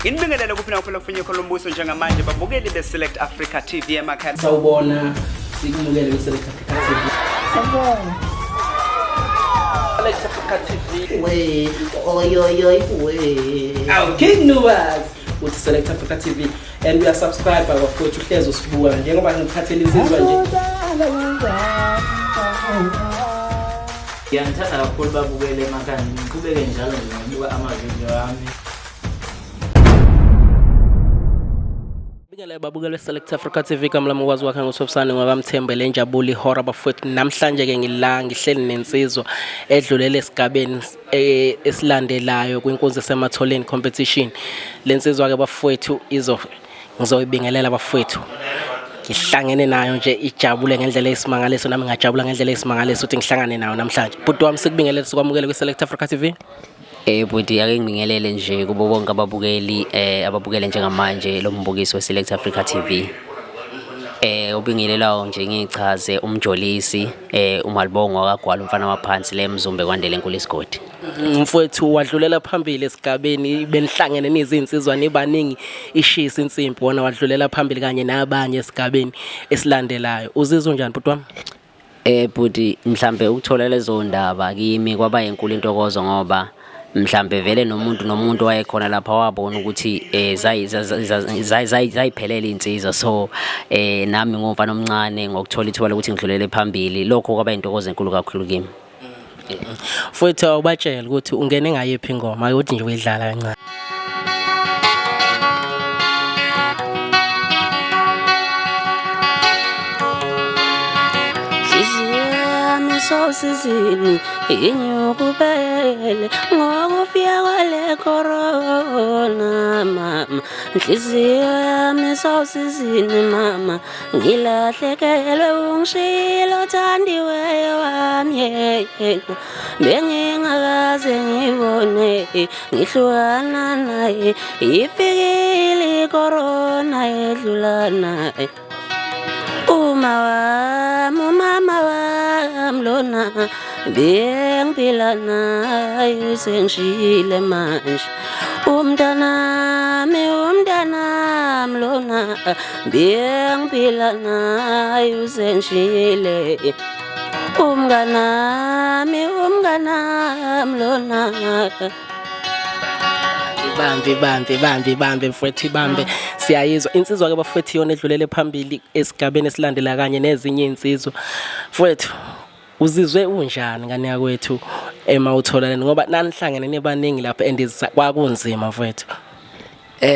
Nginibingelele kuphi nakuphela kufinye khona umbuso njengamanje babukeli be-Select Africa TV emakhaya. Sawubona, sikumukele kwi-Select Africa TV. Sawubona. Select Africa TV. We, oy oy oy we. Awu King Nuwas uthi Select Africa TV and we are subscribe bafowethu uhlezi usibuka njengoba ngikuphathele insizwa nje. Ngiyanithanda kakhulu babukele emakhaya ngiqhubeke njalo nje ngokubuka amavidiyo ami. Bingele babukele Select Africa TV igama lami ukwazi wakhe nguSobsane ngoba le njabula ihora bafowethu namhlanje ke ngila ngihleli nensizwa edlulele esigabeni esilandelayo kwinkunzi yasematholeni competition. Lensizwa ke bafowethu izo ngizoyibingelela bafowethu. Ngihlangene nayo nje ijabule ngendlela eyisimangaliso nami ngajabula ngendlela eyisimangaliso ukuthi ngihlangane nayo namhlanje. Bhuti wami sikubingelele sikwamukele kwi-Select Africa TV. Bhuti ake ngibingelele nje kubo bonke ababukeli ababukele njengamanje lo mbukiso we-Select Africa TV. Ubingelelayo nje ngichaze uMjolisi uMalibongo kaGwala umfana waphansi le Mzumbe kwaNdela enkulu isigodi. Mfowethu wadlulela phambili esigabeni benihlangene nizinsizwa nibaningi ishisa insimbi wona wadlulela phambili kanye nabanye esigabeni esilandelayo. Uzizwa unjani bhuti wami? Bhuti mhlambe ukuthola lezo ndaba kimi kwaba inkulu intokozo ngoba mhlambe vele nomuntu nomuntu wayekhona lapha wabona ukuthi zayiphelela insizwa so nami ngumfana omncane ngokuthola ithuba lokuthi ngidlulele phambili lokho kwaba intokozo enkulu kakhulu kimi. Mfowethu awubatshele ukuthi ungene ngayiphi ingoma ukuthi nje uyidlala kancane. Nhliziyo yami sosizini inyukubele ngokufika kwale corona mama. Nhliziyo yami sosizini mama ngilahlekelwe ungishilo thandiweyo wami yena bengingakaze ngibone ngihlukana naye ifikile icorona edlula naye. Uma wami umama wami lona bengiphila naye usengishiyile manje. Umntanami umntanami lona bengiphila naye usengishiyile. Umnganami umnganami lona. Ibambe ibambe ibambe ibambe mfowethu ibambe siyayizwa insizwa ke bafowethu iyona edlulele phambili esigabeni esilandela kanye nezinye insizwa. Mfowethu uzizwe unjani ngane yakwethu ema uthola lena ngoba nanihlangene nibaningi lapha and kwakunzima mfowethu.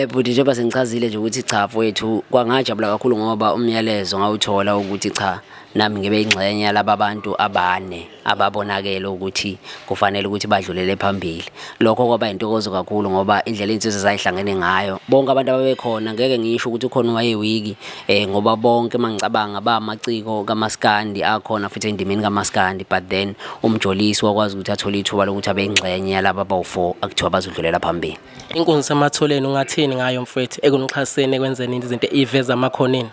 Bhuti njengoba sengichazile nje ukuthi cha mfowethu kwangajabula kakhulu ngoba umyalezo ngawuthola ukuthi cha nami ngibe ingxenye yalaba bantu abane ababonakele ukuthi kufanele ukuthi badlulele phambili. Lokho kwaba intokozo kakhulu ngoba indlela insizwa zayihlangene ngayo bonke abantu ababekhona ngeke ngisho ukuthi ukhona owayewiki ngoba bonke mangicabanga bamaciko kaMaskandi akhona futhi endimeni kaMaskandi but then uMjolisi wakwazi ukuthi athole ithuba lokuthi abe ingxenye yalaba abawu-4 akuthiwa bazodlulela phambili. Inkunzi yasematholeni ungathini ngayo mfowethu ekunixhaseni ekwenzeni izinto iveza amakhoneni?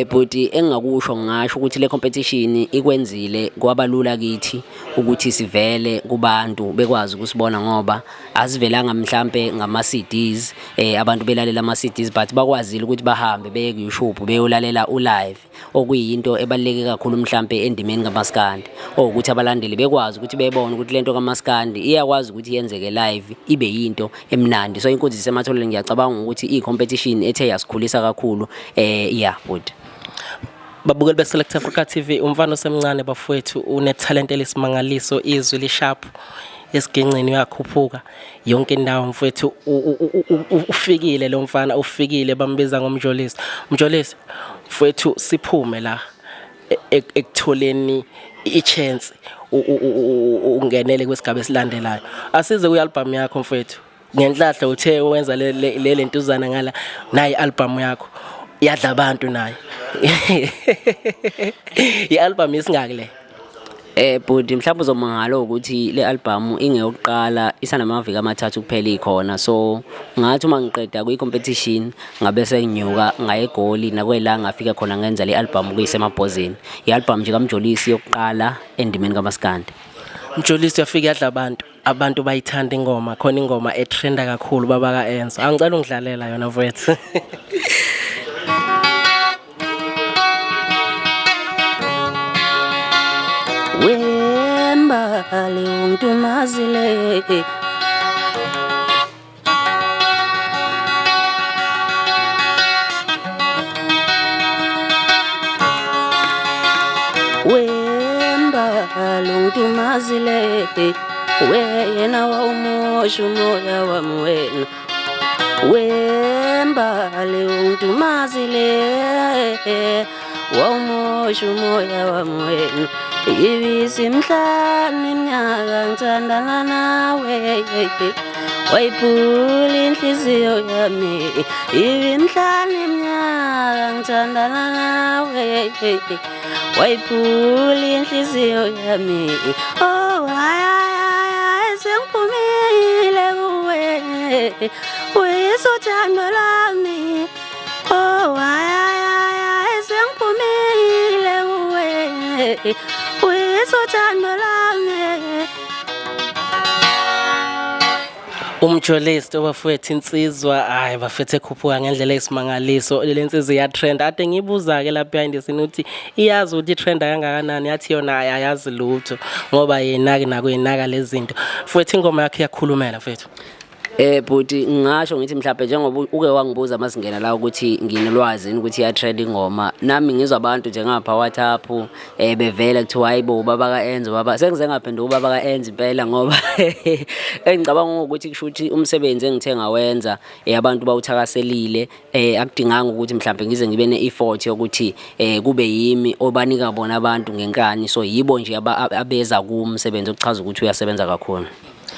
Bhuti engingakusho ngingasho ukuthi le competition ikwenzile kwabalula kithi ukuthi sivele kubantu bekwazi ukusibona ngoba asivelanga mhlambe ngama CDs abantu belalela ama CDs but bakwazile ukuthi bahambe beye ku YouTube beyolalela u live okuyinto ebaluleke kakhulu mhlambe endimeni kaMaskandi ukuthi abalandeli bekwazi ukuthi bebone ukuthi lento kaMaskandi iyakwazi ukuthi yenzeke live ibe yinto emnandi. So inkunzi yasematholeni ngiyacabanga ukuthi i competition ethe yasikhulisa kakhulu yeah bhuti. Babukeli be-Select Africa TV umfana osemncane bafowethu unethalente elisimangaliso izwi lisharp esigenceni uyakhuphuka yonke indawo mfowethu ufikile lo mfana ufikile bambiza ngoMjolisi. Mjolisi mfowethu siphume la ekutholeni i-chance ungenele kwesigaba esilandelayo. Asize kwi-album yakho mfowethu. Ngenhlahla uthe wenza le lentuzana ngala nayi i-album yakho yadla abantu nayo. I-album isingaki le? Bhuti mhlawumbe uzomangala ukuthi le album ingeyokuqala isanamaviki amathathu kuphela ikhona so ngathi uma ngiqeda kwi-competition ngabe senginyuka ngaye eGoli nakwela ngafika khona ngenza le album kuyisemabhozini. I-album nje kaMjolisi yokuqala endimeni kaMaskandi. Mjolisi uyafika yadla abantu. Abantu bayithanda ingoma, khona ingoma etrenda kakhulu baba ka-Enzo. Angicela ungidlalela yona mfowethu. Wembali ungidumazile Wembali ungidumazile wena wawumosha umoya wami wena Wembali ungidumazile wawumosha umoya wami wena Ibisi mhlanu iminyaka ngithandana nawe wayiphula inhliziyo yami Ibi mhlanu iminyaka ngithandana nawe wayiphula inhliziyo yami Oh hayi hayi hayi sengiphumile kuwe uyisothando lami Oh hayi hayi hayi sengiphumile kuwe uyisothando lami Umjolist bafowethu insizwa hayi bafethu ekhuphuka ngendlela eyisimangaliso le nsizwa iyatrenda ade ngibuza-ke la behind the scene ukuthi iyazi ukuthi itrenda kangakanani yathi yona ayazi lutho ngoba yena-ke nako yenaka lezi zinto mfowethu ingoma yakhe iyakhulumela mfowethu. Bhuti ngingasho ngithi mhlawumbe njengoba uke wangibuza masingena la ukuthi nginolwazi yini ukuthi iya-trend ingoma nami ngizwa abantu nje ngapha WhatsApp bevela kuthiwa hayibo ubaba ka-Enzo baba sengize ngaphenduka ubaba ka-Enzo impela ngoba engicabanga ukuthi kusho ukuthi umsebenzi engithe ngawenza abantu bawuthakaselile akudinganga ukuthi mhlawumbe ngize ngibe ne-effort yokuthi kube yimi obanika bona abantu ngenkani so yibo nje abeza kumsebenzi okuchaza ukuthi uyasebenza kakhulu.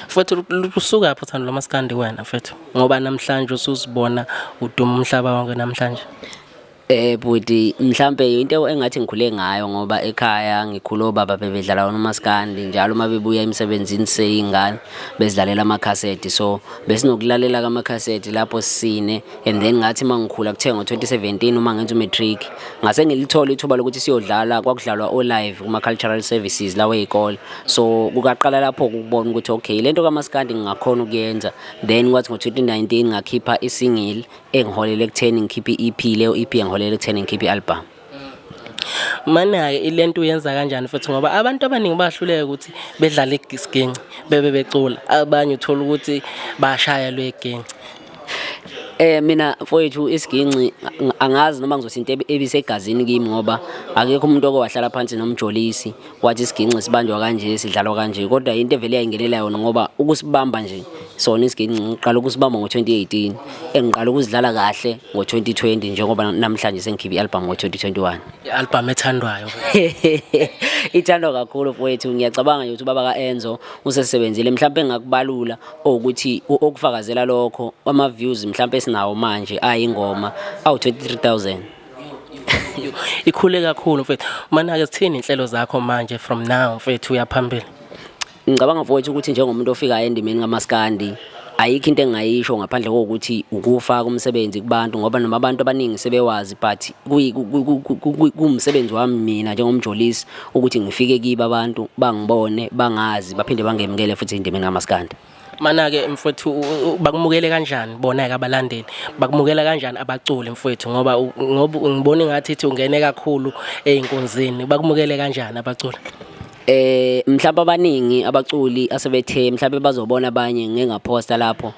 Mfowethu lusukaphi uthando lwamaskandi wena mfethu ngoba namhlanje usuzibona uduma umhlaba wonke namhlanje. Bhuti mhlambe into engathi ngikhule ngayo ngoba ekhaya ngikhule obaba bebedlala wona umaskandi njalo uma bebuya emsebenzini seyingane bezidlalela amakhasethi so besinokulalela kamakhasethi lapho sisine and then ngathi uma ngikhula kuthe ngo-2017 uma ngenza umatric ngase ngilithola ithuba lokuthi siyodlala kwakudlalwa o-live kuma-cultural services lawo ey'kole so kukaqala lapho ukubona ukuthi okay lento kamaskandi ngingakhona ukuyenza then kwathi ngo-2019 ngakhipha isingle engiholele ekutheni ngikhiphe i-EP leyo EP engiholele ekutheni ngikhiphe i-album. Mana-ke ilento uyenza kanjani futhi ngoba abantu abaningi bahluleka ukuthi bedlale isiginci bebe becula abanye uthola ukuthi bashayelwe iginci. Mina mfowethu isiginci angazi noma ngizothi into ebisegazini kimi ngoba akekho umuntu oke wahlala phansi nomjolisi wathi isiginci sibanjwa kanje sidlalwa kanje kodwa into evele yayingenela yona ngoba ukusibamba nje sona isiginci ngiqala ukusibamba ngo-2018 engiqala ukuzidlala kahle ngo-2020 njengoba namhlanje sengikhiphe i-album ngo-2021. I-album ethandwayo. Ithandwa kakhulu mfowethu ngiyacabanga nje ukuthi ubaba ka-Enzo usesebenzile mhlawumbe engakubalula ukuthi okufakazela lokho ama-views mhlawumbe esinawo manje ayingoma awu-23,000. Ikhule kakhulu mfethu. Mana-ke zithini inhlelo zakho manje from now mfethu uya phambili? Ngicabanga mfowethu ukuthi njengomuntu ofikayo endimeni kamaskandi ayikho into engingayisho ngaphandle kokuthi ukufaka umsebenzi kubantu ngoba noma abantu abaningi sebewazi but kuwumsebenzi wami mina njengomjolisi ukuthi ngifike kibo abantu bangibone bangazi baphinde bangemukele futhi endimeni kamaskandi. Mana-ke mfowethu bakumukele kanjani bona-ke abalandeli bakumukela kanjani abaculi mfowethu ngoba ngoba ngibona engathi ithi ungene kakhulu ey'nkunzini bakumukele kanjani abaculi? Mhlawumbe abaningi abaculi asebethe mhlawumbe bazobona abanye ngengaphosta lapho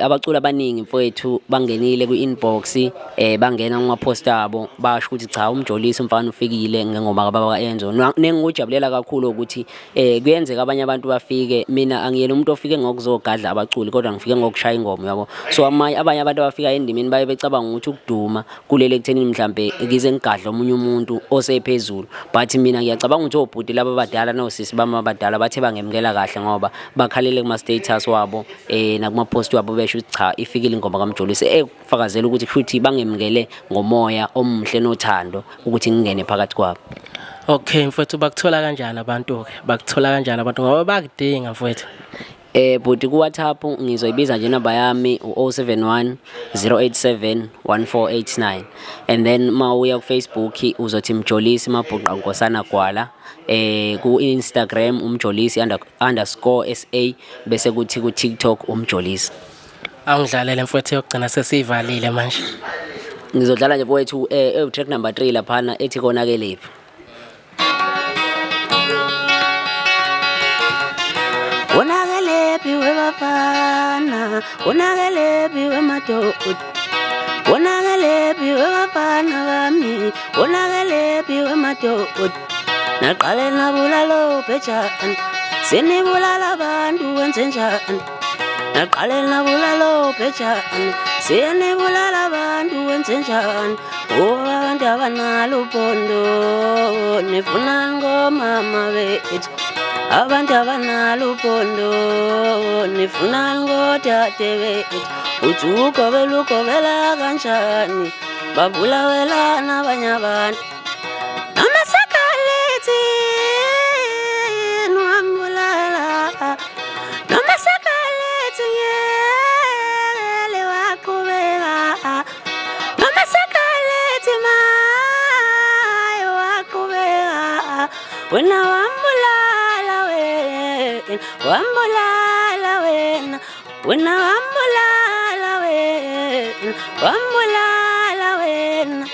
abaculi abaningi mfowethu bangenile kwi-inbox bangena kuma-post abo basho ukuthi cha umjolisi umfana ufikile ngengoma kababa ka-Enzo nengikujabulela kakhulu ukuthi kuyenzeka abanye abantu bafike mina angiyena umuntu ofike ngokuzogadla abaculi kodwa ngifike ngokushaya ingoma yabo so abanye abantu abafika endimeni baye becabanga ukuthi ukuduma kulele ekuthenini mhlambe ngize ngigadle omunye umuntu osephezulu but mina ngiyacabanga ukuthi obhuti laba abadala nosisi bami abadala bathe bangemukela kahle ngoba bakhalele kuma-status wabo nakuma-post wabo besho ukuthi cha ifikile ingoma kaMjolisi ekufakazela ukuthi kushuthi bangemukele ngomoya omuhle nothando ukuthi ngingene phakathi kwabo. Okay mfowethu bakuthola kanjani abantu-ke bakuthola kanjani abantu ngoba bakudinga mfowethu? Bhuti, ku WhatsApp ngizoyibiza nje inamba yami, u-071 087 1489, and then ma uya ku Facebook uzothi Mjolisi Mabhuqa Nkosana Gwala, ku Instagram uMjolisi _SA, bese kuthi ku TikTok uMjolisi. Awungidlalele mfowethu yokugcina, sesiyivalile manje. Ngizodlala nje mfowethu track number 3 laphana ethi Konakelephi. Konakelephi webafana, konakelephi wemadoda, konakelephi webafana bami, konakelephi wemadoda. Naqale nabulala obhejane, senibulala abantu wenze njani? Naqale nabulala obhejane, senibulala abantu wenze njani? Ngoba abantu abanalo uphondo, nifunani ngomama bethu? Abantu abanalo uphondo, nifunani ngodade bethu? Uthi ugobela ugobela kanjani? Babulawelana abanye abantu. Noma sekalethi nwambulala, noma sekalethi ngeke waqhubeka, noma sekalethi maye waqhubeka. Wena wambulala wena, wambulala wena, wena wambulala wena, wambulala wena.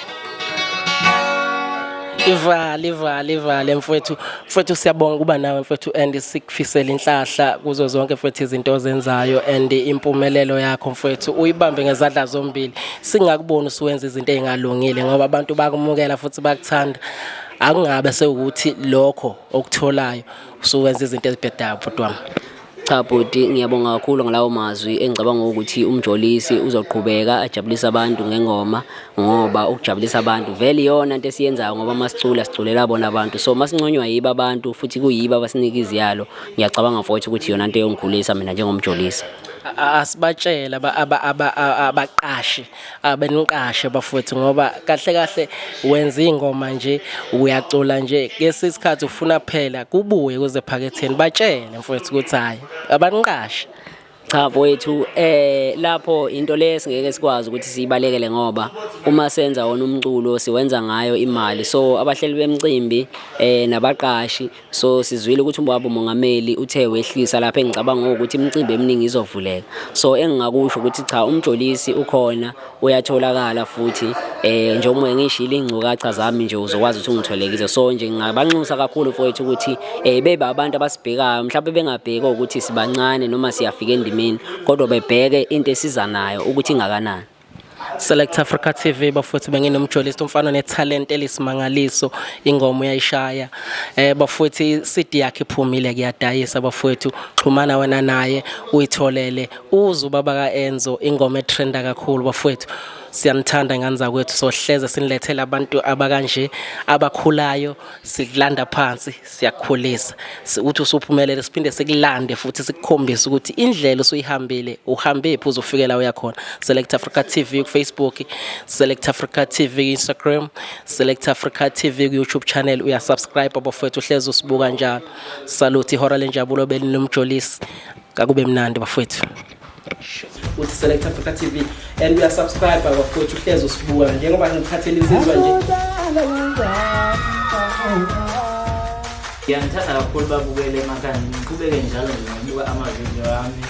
Ivale, ivale, ivale mfowethu. Mfowethu, siyabonga ukuba nawe mfowethu, and sikufisela inhlahla kuzo zonke mfowethu izinto ozenzayo, and impumelelo yakho mfowethu uyibambe ngezandla zombili. Singakuboni usuwenza izinto ezingalungile, ngoba abantu bakumukela futhi bakuthanda. Akungabe sewukuthi lokho okutholayo usuwenza izinto ezibhedayo, bhuti wami. Cha bhuti, ngiyabonga kakhulu ngalawo mazwi. Engicabanga ukuthi uMjolisi uzoqhubeka ajabulise abantu ngengoma, ngoba ukujabulisa abantu vele iyona into esiyenzayo, ngoba masicula siculela bona abantu, so masinconywa yibo abantu futhi kuyibo abasinika iziyalo. Ngiyacabanga mfowethu ukuthi iyona into eyongikhulisa mina njengoMjolisi. Asibatshele abaqashi abeniqashe bafowethu, ngoba kahle kahle wenza ingoma nje, uyacula nje, kesi isikhathi ufuna phela kubuye kuze phaketheni. Batshele mfowethu ukuthi hayi, abaniqashe. Cha mfowethu, lapho into le singeke sikwazi ukuthi siyibalekele, ngoba uma senza wona umculo siwenza ngayo imali, so abahleli bemicimbi nabaqashi, so sizwile ukuthi ubaba umongameli uthe wehlisa lapha, engicabanga ukuthi imicimbi eminingi izovuleka. So engingakusho ukuthi cha, uMjolisi ukhona, uyatholakala futhi, njengoba ngishilo ingcukacha zami nje, uzokwazi ukuthi ungitholekise. So nje ngingabanxusa kakhulu mfowethu ukuthi bebe abantu abasibhekayo, mhlawumbe bengabheki ukuthi sibancane noma siyafika endimeni, kodwa bebheke into esiza nayo ukuthi ingakanani. Select Africa TV bafowethu, benginomjolisi, umfana netalent elisimangaliso, ingoma uyayishaya bafowethu. I-CD yakhe iphumile, kuyadayisa bafowethu. Xhumana wena naye uyitholele uze ubaba kaEnzo, ingoma etrenda kakhulu bafowethu. Siyanithanda ngane zakwethu, sohleze sinilethele abantu abakanje abakhulayo. Sikulanda phansi, siyakukhulisa. Uthi usuphumelele, siphinde sikulande futhi sikukhombise ukuthi indlela usuyihambile, uhambe phi uzofike la uyakhona. Select Africa TV ku Facebook, Select Africa TV ku Instagram, Select Africa TV ku YouTube channel. Uya subscribe bafowethu, uhleze usibuka njalo. Salute, ihora lenjabulo belinomjolisi. Kakube mnandi bafowethu. Uthi Select Africa TV and uya subscribe bafowethu, uhleze usibuka njengoba ngikuphathela insizwa nje. Ngiyanithanda kakhulu babukele emakhaya, ngiqhubeke njalo nje ngokubuka amavidiyo ami.